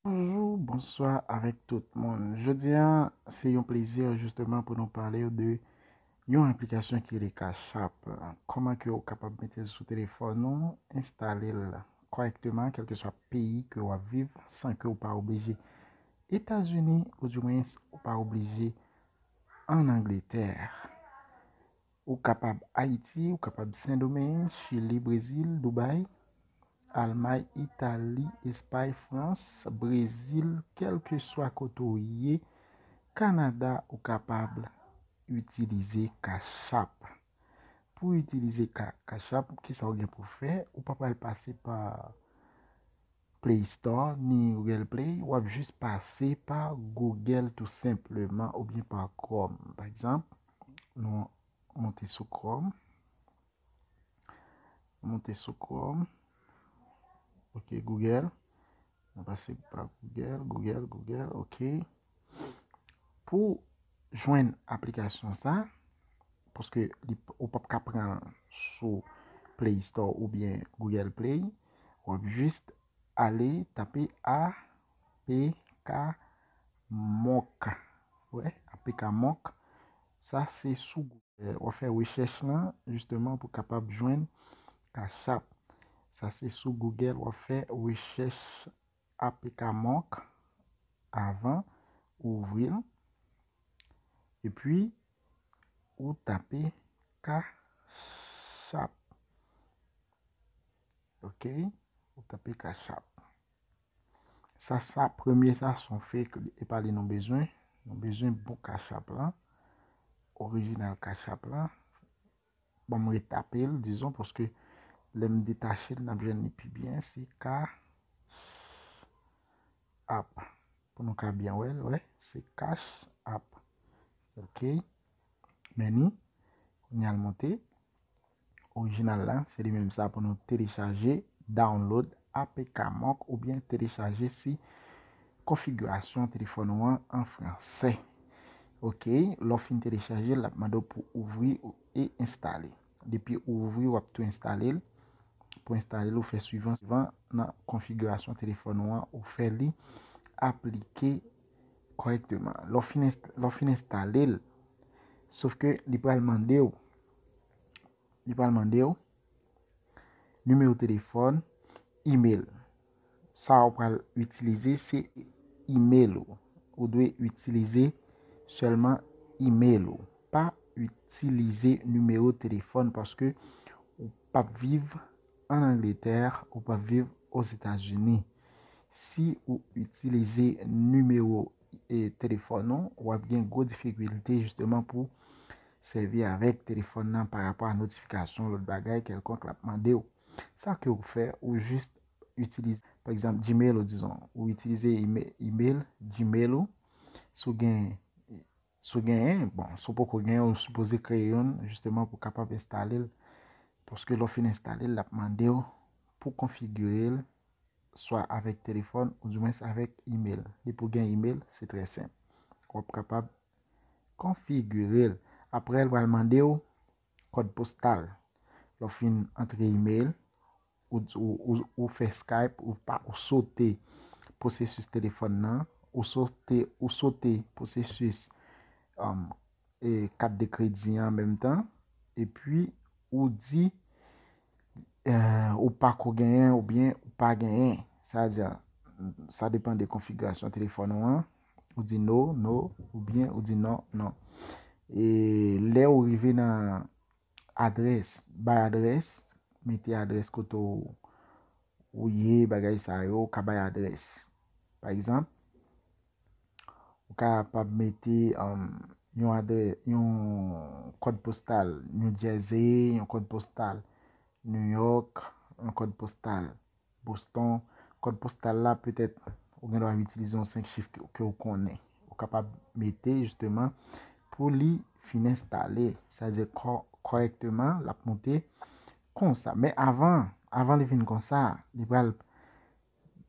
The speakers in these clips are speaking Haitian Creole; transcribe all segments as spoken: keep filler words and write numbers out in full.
Bonjou, bonswa avèk tout moun. Jodi a, se yon plezi jisteman pou nou pale de yon aplikasyon ki rele Cash App. Kòman ke ou kapab mete l sou telefòn ou, enstale l kòrèkteman, kèlkeswa peyi ke w ap viv, san ke ou pa oblije Etazini, oudimwens ou pa oblije ann Angletè. Ou kapab Ayiti, ou kapab Sendomeng, Chili, Brezil, Dubai, Almay, Itali, Espay, Frans, Brezil, kèlkeswa kote w ye, Kanada, ou kapab itilize Cash App. Pou itilize Cash App, kisa w gen pou fè? Ou pa pral pase pa Play Store ni Google Play, w ap jis pase pa Google tou senpleman oubyen pa Chrome. Pa egzanp, nou monte sou Chrome. Monte sou Chrome. Ok, Google. Nou pase pa Google, Google, Google, ok. Pou jwenn aplikasyon sa, paske li, ou p ap ka pran l sou Play Store oubyen Google Play, w ap jis ale tape A P K Monk. Wè, A P K Monk. Sa se sou Google. W ap fè rechèch lan, jisteman, pou kapab jwenn Cash App. Sa se sou Google, w ap fè rechèch A P K Monk avan ou ouvri l. Epi, ou tape Cash App. Ok? Ou tape Cash App. Sa, sa, premye sa, se yon fake, e pa li nou bezwen. Nou bezwen bon Cash App lan. Orijinal Cash App lan. Bon, m retape l, dizon, paske lè m detache l, n ap jwenn li pi byen. Se Cash App. Pou nou ka byen wè l, wè, se Cash App. Ok. Men ni, kounye a l monte. Orijinal la, se li menm sa pou nou telechaje, download A P K Monk oubyen telechaje si konfigirasyon telefòn ou an an fransè. Ok, lè w fin telechaje l, l ap mande w pou ouvri e enstale. Depi ou ouvri, w ap tou enstale l. Pou enstale l, ou fè swivan, swivan nan konfigirasyon telefòn ou an, ou fè li aplike kòrèkteman. Lè w fin enst-, lè w fin enstale l, sof ke li pral mande w, li pral mande w nimewo telefòn, email. Sa ou pral itilize, se email ou. Ou dwe itilize sèlman email ou. Pa itilize nimewo telefòn paske ou p ap viv ann Angletè, ou p ap viv Ozetazini. Si ou itilize nimewo, e, telefòn ou, w ap gen gwo difikilte jisteman pou sèvi avèk telefòn nan pa rapò a notifikasyon, lòt bagay kèlkonk l ap mande w. Sa ke ou fè, ou jis itilize, pa egzanp, Gmail ou, dizon, ou itilize email, email Gmail ou, si w gen, si w genyen, bon, si w poko genyen, ou sipoze kreye youn, jisteman, pou w kapab enstale l. Paske lè w fin enstale l, l ap mande w pou konfigire l, swa avèk telefòn, oudimwens avèk email. Depi w gen email, se trè senp. W ap kapab konfigire l. Apre, l pral mande w kòd postal. Lè w fin antre email, ou, ou, ou, ou fè Skype, ou pa, ou sote pwosesis telefòn nan, ou sote, ou sote pwosesis, um, e, kat de kredi an an menm tan, epi ou di, e, ou pako genyen oubyen ou pa genyen. Sa vle di, sa depann de konfigirasyon telefòn ou an. Ou di no, no, oubyen ou di non, non. E lè ou rive nan adrès, bay adrès, mete adrès kote w, ou ye, bagay sa yo, ou ka bay adrès. Pa egzanp, ou kapab mete, um, yon adrè-, yon kòd postal New Jersey, yon kòd postal New York, yon kòd postal Boston. Kòd postal la, petèt, ou gen dwa itilize yon senk chif ke, ke w konnen. Ou kapab mete, jisteman, pou li fin enstale. Sa vle di kò-, kòrèkteman, l ap monte konsa. Men avan, avan li vin konsa, li pral,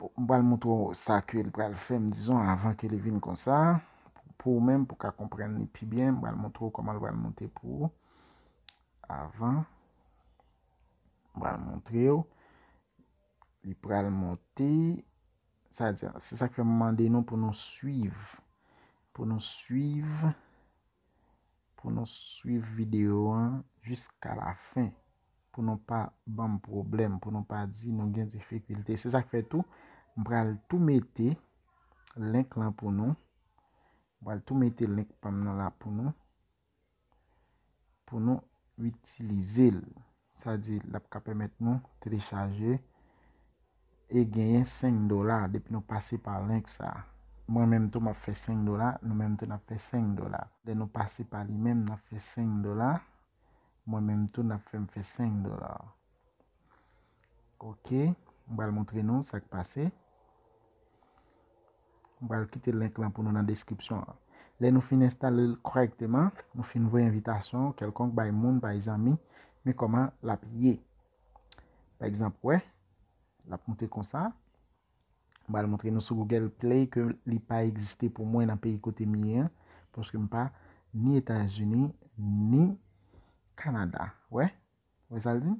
m pral montre w sa ke li pral fè, m dizon, avan ke li vin konsa. Pou ou menm, pou w ka konprann li pi byen, m pral montre w kòman l pral monte pou ou. Avan, m pral montre w. Li pral monte. Sa di, se sa k fè m mande nou pou nou swiv, pou nou swiv, pou nou swiv videyo an jiska la fen, pou nou pa ban m pwoblèm, pou nou pa di nou gen difikilte. Se sa k fè tou, m pral tou mete link lan pou nou. M pral tou mete link pa m nan la pou nou, pou nou itilize l. Sa di, l ap ka pèmèt nou telechaje e genyen senk dola depi nou pase pa link sa. Mwen menm tou, m ap fè senk dola, nou menm tou, n ap fè senk dola. Lè nou pase pa li menm, n ap fè senk dola. Mwen menm tou, n ap fè m fè senk dola. Ok, m pral montre nou sa k pase. M pral kite link lan pou nou nan deskripsyon an. Lè nou fin enstale l kòrèkteman, nou fin voye envitasyon kèlkonk bay moun, bay zanmi, men kòman l ap ye. Pa egzanp, wè, l ap moute konsa. M pral montre nou sou Google Play ke li pa egziste pou mwen nan peyi kote m ye an, paske m pa ni Etazini, ni Kanada. Wè? Wè sa l di?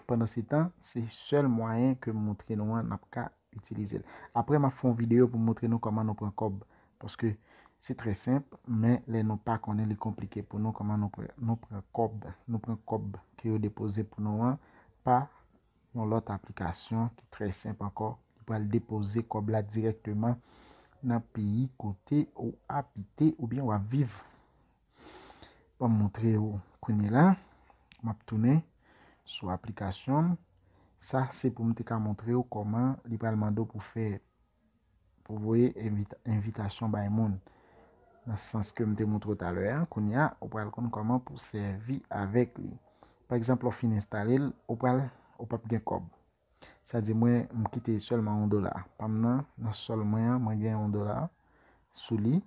Pandan se tan, se sèl mwayen ke m montre nou an, n ap ka itilize l. Apre, m ap fè yon videyo pou m montre nou kòman nou pran kòb. Paske se trè senp, men lè nou pa konnen, li konplike pou nou kòman nou pran, nou pran kòb. Nou pran kòb ke yo depoze pou nou an pa yon lòt aplikasyon ki trè senp ankò. Li pral depoze kòb la dirèkteman nan peyi kote ou abite oubyen w ap viv. Ban m montre w kounye la. M ap tounen sou aplikasyon m. Sa se pou m te ka montre w kòman li pral mande w pou fè, pou voye envita-, envitasyon bay moun. Nan sans ke m te montre w talè a, kounye a, ou pral konn kòman pou sèvi avèk li. Pa egzanp, lè w fin enstale l, ou pral, ou p ap gen kòb. Sa di mwen, m kite sèlman yon dola. Pa m nan, nan sòl mwen an, mwen gen yon dola sou li.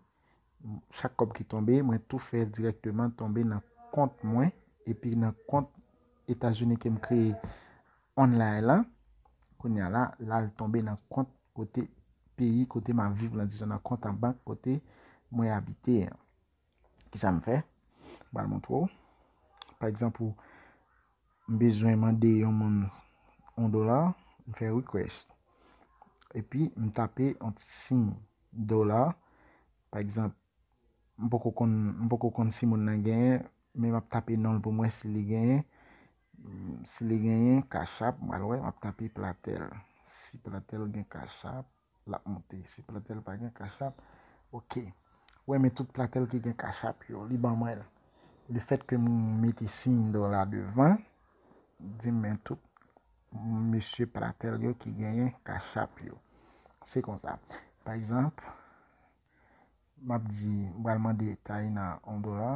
Chak kòb ki tonbe, mwen tou fè l dirèkteman tonbe nan kont mwen, epi nan kont Etazini ke m kreye online lan. Kounye a la, la l tonbe nan kont kote peyi kote m ap viv lan, dizon nan kont an bank kote mwen abite an. Kisa m fè? M pral montre w. Pa egzanp, ou, m bezwen mande yon moun yon dola, m fè request. Epi, m tape yon ti siy dola. Pa egzanp, m poko konn, m poko konn si moun nan genyen, men m ap tape non l pou m wè si li genyen. Si li genyen Cash App, m pral wè, m ap tape Platel. Si Platel gen Cash App, l ap monte. Si Platel pa gen Cash App, ok. Wè, men tout Platel ki gen Cash App yo, li ban mwen l. Lefèt ke m mete siy dola devan, di m men tout mesye Platel yo ki genyen Cash App yo. Se konsa. Pa egzanp, m ap di, m pral mande Taina yon dola.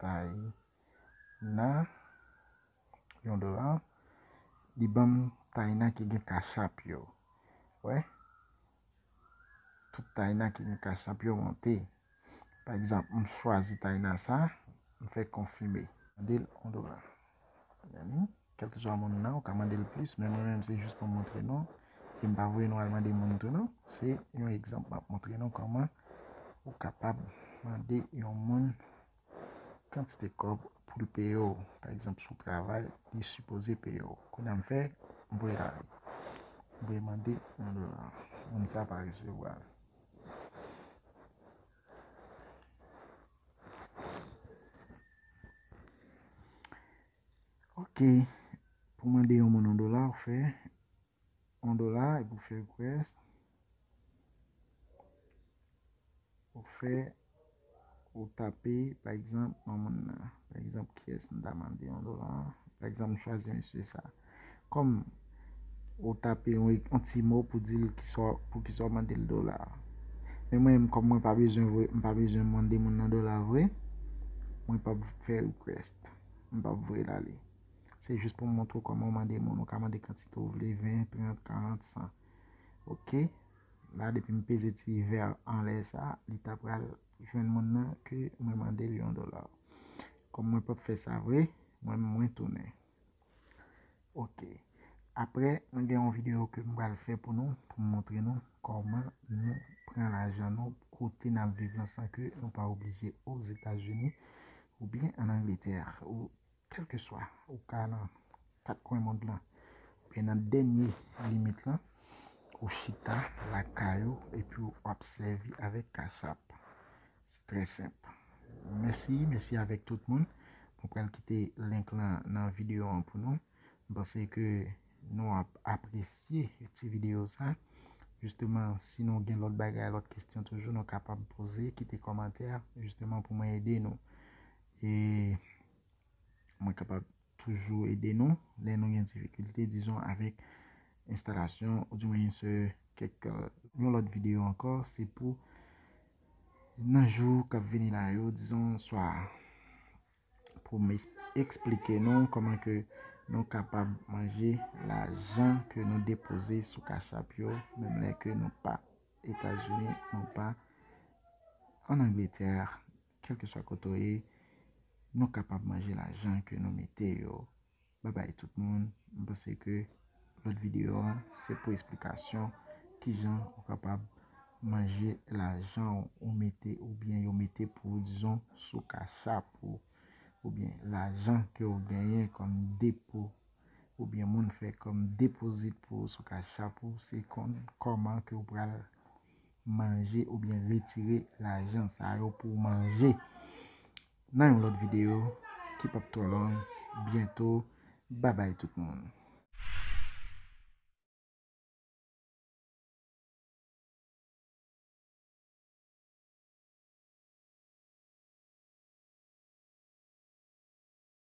Taina, yon dola. Li ban m Taina ki gen Cash App yo. Wè. Tout Taina ki gen Cash App yo monte. Pa egzanp, m chwazi Taina sa, m fè konfime. Mande l yon dola. Kèlkeswa moun nan, ou ka mande l plis, men mwen menm se jis pou m montre nou. E m pa voye nou al mande moun tou non. Se yon egzanp m ap montre nou kòman ou kapab mande yon moun kantite kòb pou l peye w. Pa egzanp, si w travay, li sipoze peye w. Kounye a m fè, m voye l ale. M voye mande yon dola. Moun sa pa resevwa l. Ok. Pou mande yon moun yon dola, ou fè yon dola epi w fè request. Ou fè, ou tape, pa egzanp, yon moun nan. Pa egzanp, kiyès m ta mande yon dola? Pa egzanp, m chwazi mesye sa. Kòm ou tape yon, yon ti mo pou di l kisa, poukisa w mande l dola. Men mwen menm, kòm mwen pa bezwen voye, m pa bezwen mande moun nan dola vre, mwen p ap fè request. M p ap voye l ale. Se jis pou m montre w kòman w mande moun. Ou ka mande kantite w vle, ven, trant, karant, san. Ok. La, depi m peze ti vè anlè sa, li ta pral jwenn moun nan ke mwen mande l yon dola. Kòm mwen p ap fè sa vre, mwen, mwen tounen. Ok. Apre, mwen gen yon videyo ke m pral fè pou nou, pou m montre nou kòman nou pran lajan nou kote n ap viv lan san ke nou pa oblije Ozetazini oubyen ann Angletè, ou kèlkeswa, ou ka nan kat kwen mond lan, oubyen nan dènye limit lan, ou chita lakay ou epi w ap sèvi avèk Cash App. Se trè senp. Mèsi, mèsi avèk tout moun. Mwen pral kite link lan nan videyo an pou nou. Mwen panse ke nou ap apresye ti videyo sa. Jisteman, si nou gen lòt bagay, lòt kesyon toujou, nou kapab poze, kite kòmantè, jisteman pou mwen ede nou. E mwen kapab toujou ede nou lè nou gen difikilte, dizon, avèk enstalasyon, oudimwen se kèk, euh, yon lòt videyo ankò, se pou nan jou k ap vini la yo, dizon, swa pou m es-, eksplike nou kòman ke nou kapab manje lajan ke nou depoze sou Cash App yo, menm lè ke nou pa Etazini, nou pa ann Angletè, kèlkeswa kote w ye, nou kapab manje lajan ke nou mete yo. Babay tout moun, m panse ke lòt videyo an, se pou esplikasyon kijan ou kapab manje lajan ou mete oubyen yo mete pou ou, dizon, sou Cash App ou, oubyen lajan ke ou genyen kòm depo, oubyen moun fè kòm depozit pou ou sou Cash App ou, se kon, kòman ke ou pral manje oubyen retire lajan sa yo pou w manje. Nan yon lòt videyo ki p ap twò long, byento, babay tout moun.